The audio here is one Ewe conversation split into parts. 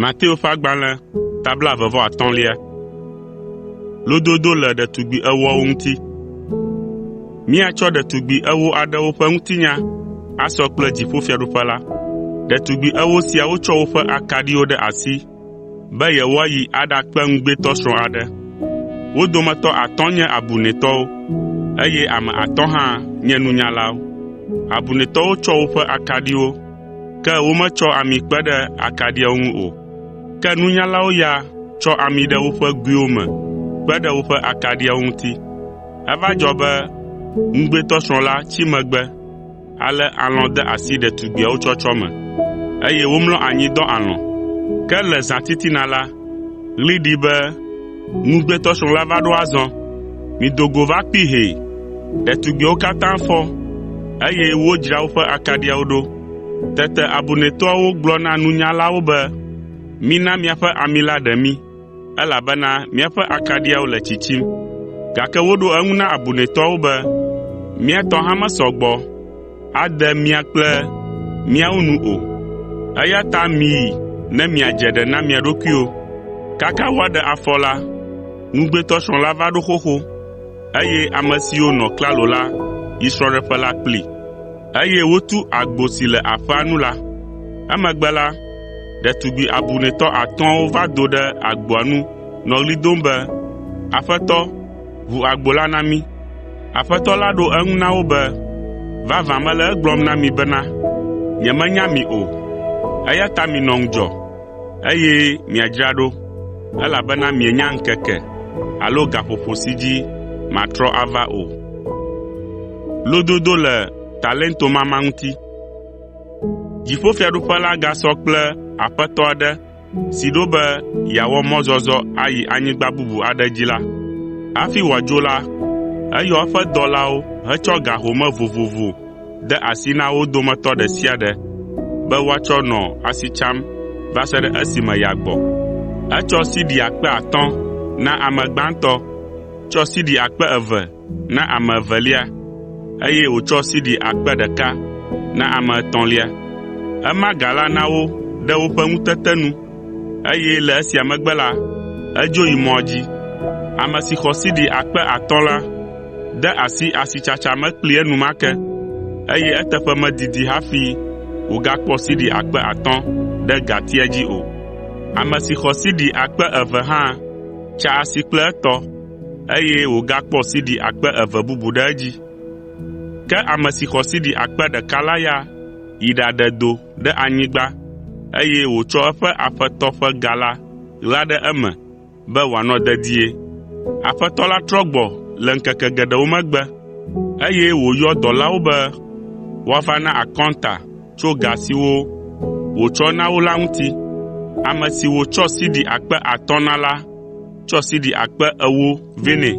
Mateo ƒe agbalẽ ta blaeve-vɔ-atɔ̃lia. Míatsɔ ɖetugbi ewo aɖewo ƒe ŋutinya asɔ kple dziƒofiaɖuƒe la. Ɖetugbi ewo siawo tsɔ woƒe akaɖiwo ɖe asi be yewoayi aɖakpe ŋugbetɔsrɔ̃ aɖe. Wo dometɔ atɔ̃ nye abunɛtɔwo, eye ame atɔ̃ hã nye nunyalawo. Abunɛtɔwo tsɔ woƒe akaɖiwo, ke wometsɔ ami kpe ɖe akaɖiawo ŋu o. Ke nunyalawo ya tsɔ ami ɖe woƒe goewo me kpe ɖe woƒe akaɖiawo ŋuti. Eva dzɔ be ŋugbetɔsrɔ̃ la tsi megbe, ale alɔ̃ de asi ɖetugbiawo tsɔtsɔ me, eye womlɔ anyi dɔ alɔ̃. Ke le zãtitina la, ɣli ɖi be, ‘Ŋugbetɔsrɔ̃ la va ɖo azɔ, mido go va kpee hee!’ Ɖetugbiawo katã fɔ, eye wodzra woƒe akaɖiawo ɖo. Tete abunɛtɔawo gblɔ na nunyalawo be, ‘Mina miaƒe ami la ɖe mí, elabena míaƒe akaɖiawo le tsitsim.’ Gake woɖo eŋu na abunɛtɔawo be, ‘Mía tɔ hã mesɔ gbɔ ade mia kple míawo nu o, eya ta miyi ne miadze ɖe na mia ɖokuiwo.’ Kaka woaɖe afɔ la, ŋugbetɔsrɔ̃ la va ɖo xoxo, eye ame siwo nɔ klalo la yi srɔ̃ɖeƒe la kplii, eye wotu agbo si le aƒea nu la. Emegbe la, ɖetugbi abunɛtɔ atɔ̃awo va do ɖe agboa nu nɔ ɣli dom be, ‘Aƒetɔ, ʋu agbo la na mí.’ Aƒetɔ la ɖo eŋu na wo be, ‘Vavã mele egblɔm na mi bena, nyemenya mi o, eya ta minɔ ŋudzɔ, eye miadzra ɖo, elabena mienya ŋkeke alo gaƒoƒo si dzi matrɔ ava o.’ Dziƒofiaɖuƒe la gasɔ kple aƒetɔ aɖe si ɖo be yeawɔ mɔzɔzɔ ayi anyigba bubu aɖe dzi la. Hafi wòadzo la, eyɔ eƒe dɔlawo hetsɔ ga home vovovo de asi na wo dometɔ ɖe sia ɖe be woatsɔ nɔ asi tsam va se ɖe esime yeagbɔ. Etsɔ sidi 5,000 na ame gbãtɔ, tsɔ sidi 2000 na ame evelia, eye wòtsɔ sidi 1000 na ame etɔ̃lia. Ema ga la na wo ɖe woƒe ŋutete nu, eye le esia megbe la, edzo yi mɔa dzi. Ame si xɔ sidi 5000 la de asi asitsatsa me kplii enumake, eye eteƒe medidi hafi wògakpɔ sidi 5000 ɖe gatia dzi o. Ame si xɔ sidi 2000 hã tsa asi kple etɔ, eye wògakpɔ sidi 2000 bubu ɖe edzi. Ke ame si xɔ sidi 1000 la ya yi ɖaɖe do ɖe anyigba, eye wòtsɔ eƒe aƒetɔ ƒe ga la ɣla ɖe eme be wòanɔ dedie. Aƒetɔ la trɔ gbɔ le ŋkeke geɖewo megbe, eye wòyɔ dɔlawo be woava na akɔnta tso ga siwo wòtsɔ na wo la ŋuti. Ame si wòtsɔ sidi 5000 na la tsɔ sidi 4000 vɛ nɛ.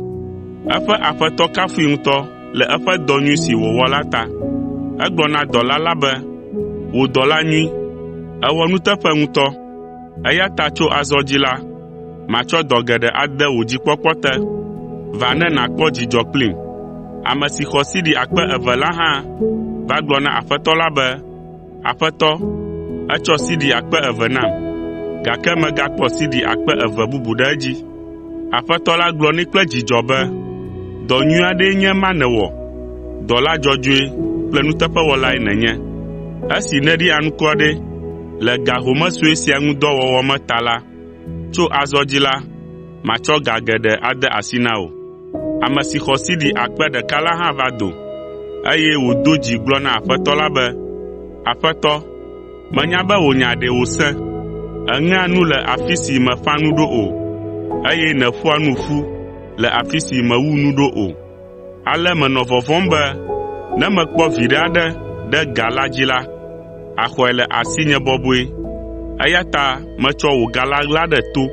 Eƒe aƒetɔ kafui ŋutɔ le eƒe dɔ nyui si wòwɔ la ta. Egblɔ na dɔla la be, ‘Wò dɔla nyui, èwɔ nuteƒe ŋutɔ, eya ta tso azɔ dzi la, matsɔ dɔ geɖe ade wò dzikpɔkpɔ te. Va ne nàkpɔ dzidzɔ kplim.’ Ame si xɔ sidi 2000 la hã va gblɔ na aƒetɔ la be, ‘Aƒetɔ, ètsɔ sidi 2000 nam, gake megakpɔ sidi 2000 bubu ɖe edzi.’ Aƒetɔ la gblɔ nɛ kple dzidzɔ be, ‘Dɔ nyui aɖee nye ema nèwɔ. Dɔla dzɔdzɔe kple nuteƒewɔlae nènye. Esi nèɖi anukware le ga home sue sia ŋu dɔ wɔwɔ me ta la, tso azɔ dzi la, matsɔ ga geɖe ade asi na wò.’ Ame si xɔ sidi 1000 la hã va do, eye wòdo dzi gblɔ na aƒetɔ la be, ‘Aƒetɔ, menya be wò nya ɖe wòsẽ. Èŋea nu le afi si mèƒã nu ɖo o, eye nèƒoa nu ƒu le afi si mèwu nu ɖo o. Ale menɔ vɔvɔ̃m be ne mekpɔ viɖe aɖe ɖe ga la dzi la, àxɔe le asinye bɔbɔe, eya ta metsɔ wò ga la ɣla ɖe to,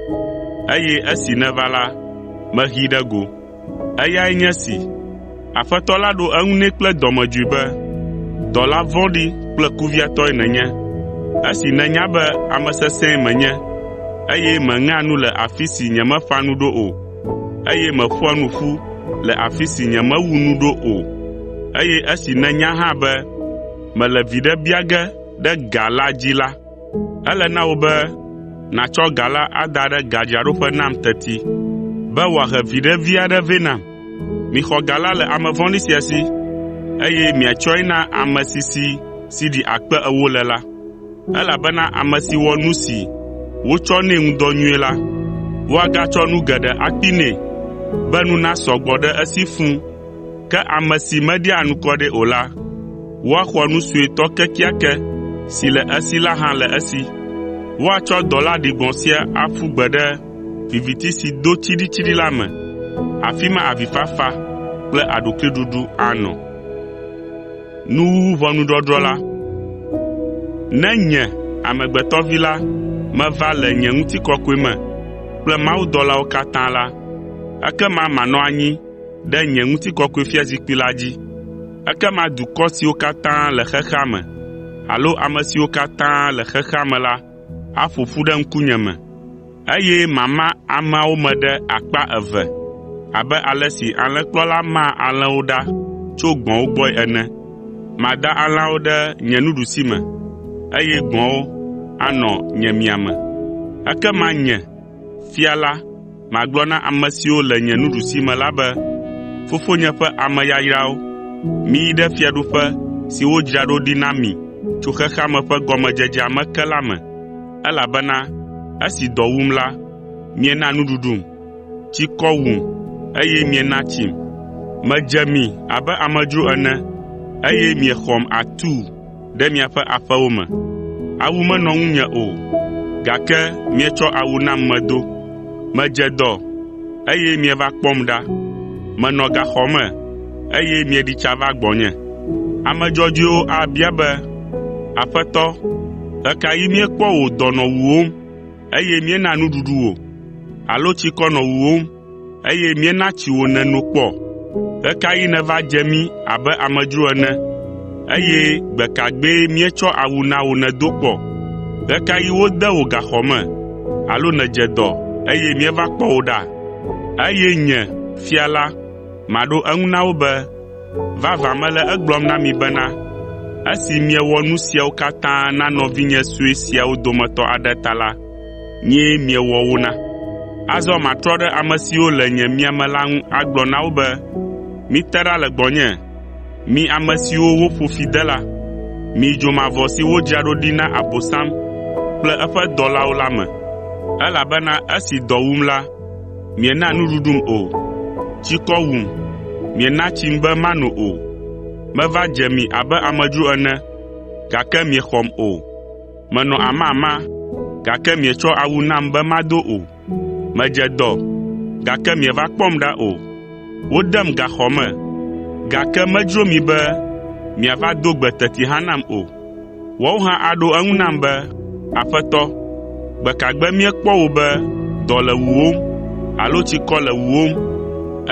eye esi nèva la, mehee ɖe go. Eyae nye esi.’ Aƒetɔ la ɖo eŋu nɛ kple dɔmedzoe be, ‘Dɔla vɔ̃ɖi kple kuviatɔe nènye. Esi nènya be ame sesẽe menye, eye meŋea nu le afi si nyemeƒã nu ɖo o, eye meƒoa nu ƒu le afi si nyemewu nu ɖo o, eye esi nènya hã be mele viɖe bia ge ɖe ga la dzi la, ele na wò be nàtsɔ ga la ada ɖe gadzraɖoƒe nam teti, be wòahe viɖe vi aɖe vɛ nam. Mixɔ ga la le ame vɔ̃ɖi sia si, eye miatsɔe na ame si si sidi 4000 le la. Elabena ame si wɔ nu si wotsɔ nɛ ŋu dɔ nyuie la, woagatsɔ nu geɖe akpee nɛ be nu nasɔ gbɔ ɖe esi fũu. Ke ame si meɖia anukware o la, woaxɔ nu suetɔ kekeake si le esi la hã le esi. Woatsɔ dɔla ɖigbɔ̃ sia aƒu gbe ɖe viviti si do tsiɖitsiɖi la me. Afi ma avifafa kple aɖukliɖuɖu anɔ. Ne nye, Amegbetɔ Vi la, meva le nye ŋutikɔkɔe me kple mawudɔlawo katã la, ekema manɔ anyi ɖe nye ŋutikɔkɔefiazikpui la dzi. Ekema dukɔ siwo katã le xexea me alo ame siwo katã le xexea me la aƒo ƒu ɖe ŋkunye me, eye mama ameawo me ɖe akpa eve abe ale si alẽkplɔla maa alẽwo ɖa tso gbɔ̃wo gbɔe ene. Mada alẽawo ɖe nye nuɖusime, eye gbɔ̃awo anɔ nye miame. Ekema nye, Fia la, magblɔ na ame siwo le nye nuɖusime la be, ‘Fofonye ƒe ame yayrawo, miyi ɖe fiaɖuƒe si wodzra ɖo ɖi na mi tso xexea me ƒe gɔmedzedzea me ke la me, elabena esi dɔ wum la, miena nuɖuɖum, tsikɔ wum, eye miena tsim, medze mi abe amedzro ene, eye miexɔm atuu ɖe miaƒe aƒewo me. Awu menɔ ŋunye o, gake mietsɔ awu nam medo. Medze dɔ, eye mieva kpɔm ɖa. Menɔ gaxɔ me, eye mieɖi tsa va gbɔnye.’ “Ame dzɔdzɔewo abia be, ‘Aƒetɔ, ɣe ka ɣi míekpɔ wò dɔ nɔ wuwòm, eye míena nuɖuɖu wò alo tsikɔ nɔ wuwòm, eye míena tsi wò nèno kpɔ? Ɣe ka ɣi nèva dze mí abe amedzro ene, eye gbe ka gbee míetsɔ awu na wò nèdo kpɔ? Ɣe ka ɣi wode wò gaxɔ me alo nèdze dɔ eye míeva kpɔ wò ɖa?’ “Eye nye, Fia la, maɖo eŋu na wo be, ‘Vavã mele egblɔm na mi bena, esi miewɔ nu siawo katã na nɔvinye sue siawo dometɔ aɖe ta la, nyee miewɔ wo na.’ “Azɔ matrɔ ɖe ame siwo le nye miame la ŋu agblɔ na wo be, ‘Mite ɖa le gbɔnye, mi ame siwo woƒo fi de la. Miyi dzomavɔ si wodzra ɖo ɖi na Abosam kple eƒe dɔlawo la me. Elabena esi dɔ wum la, miena nuɖuɖum o, tsikɔ wum, miena tsim be mano o. Meva dze mi abe amedzro ene, gake miexɔm o. Menɔ amama, gake mietsɔ awu nam be mado o. Medze dɔ, gake mieva kpɔm ɖa o. Wodem gaxɔ me, gake medzro mi be miava do gbe teti hã nam o.’ “Woawo hã aɖo eŋu nam be, ‘Aƒetɔ, gbe ka gbe míekpɔ wò be dɔ le wuwòm alo tsikɔ le wuwòm,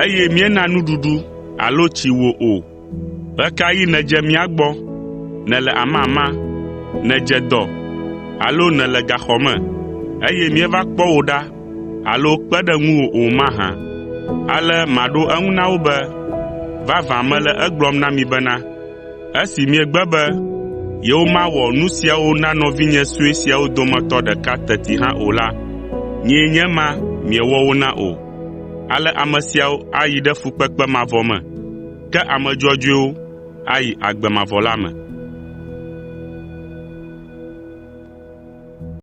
eye míena nuɖuɖu alo tsi wò o? Ɣe ka ɣi nèdze mía gbɔ, nèle amama, nèdze dɔ alo nèle gaxɔ me, eye míeva kpɔ wò ɖa alo kpe ɖe ŋuwò o mahã?’ “Ale maɖo eŋu na wo be, ‘Vavã mele egblɔm na mi bena, esi miegbe be yewomawɔ nu siawo na nɔvinye sue siawo dometɔ ɖeka teti hã o la, nyee nye ema miewɔ wo na o.’ Ale ame siawo ayi ɖe fukpekpe mavɔ me, ke ame dzɔdzɔewo ayi agbe mavɔ la me.”